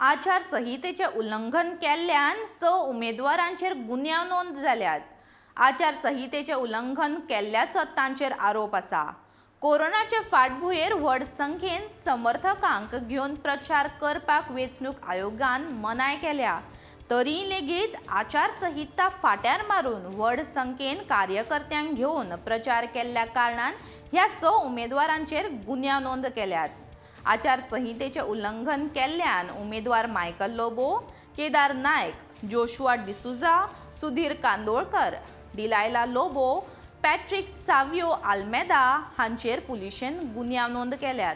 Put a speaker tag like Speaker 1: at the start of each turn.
Speaker 1: आचारसंहितेचें उल्लंघन केल्ल्यान 6 उमेदवारांचेर गुन्यांव नोंद जाल्यात. आचारसंहितेचें उल्लंघन केल्ल्याचो तांचेर आरोप आसा. कोरोनाचे फाटभुंयेर व्हड संख्येन समर्थकांक घेवन प्रचार करपाक वेंचणूक आयोगान मनाय केल्या, तरी लेगीत आचारसंहिता फाट्यार मारून व्हड संख्येन कार्यकर्त्यांक घेवन प्रचार केल्ल्या कारणान ह्या 6 उमेदवारांचेर गुन्यांव नोंद केल्यात. आचारसंहितेचें उल्लंघन केल्ल्यान उमेदवार Michael Lobo, Kedar Naik, Joshua D'Souza, Sudhir Kandolkar, Delilah Lobo, Patrick Savio Almeida हांचेर पुलिशेन गुन्यांव नोंद केल्यात.